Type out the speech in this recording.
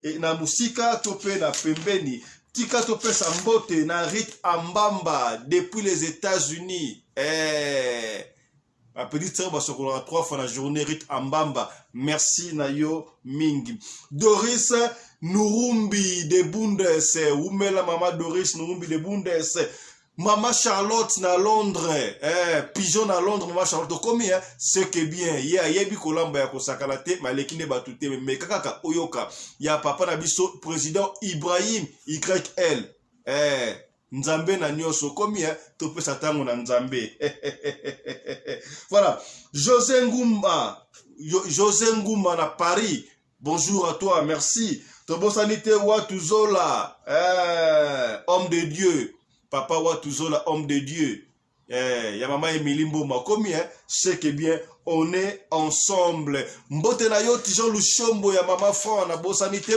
E, na mosika to mpe na pembeni, tika topesa mbote na Rit Ambamba depuis les États-Unis. Eh, ba petite sœur basokolaka trois fois na journée. Rit Ambamba, merci na yo mingi. Doris Nurumbi de Bundes, wumela mama Doris Nurumbi de Bundes. Mama Charlotte na Londres, eh, pigeon na Londres, mama Charlotte okomi, eh, c'est que bien ye ayebi kolamba ya kosakana te, maleki nde bato te, meka kaka oyoka ya papa na biso président Ibrahim YL, eh, Nzambe na nyonso okomi, eh, topesa ntango na Nzambe. Voilà, José Ngumba, José Ngumba na Paris, bonjour à toi, merci. Tobosani te Watuzola, eh, homme de Dieu, papa Watuzola, homme de Dieu, eh, ya mama Emily Mboma komi, eh, c'est que bien on est ensemble. Mbote na yo Tijon Lushombo ya mama Franc, nabosani te.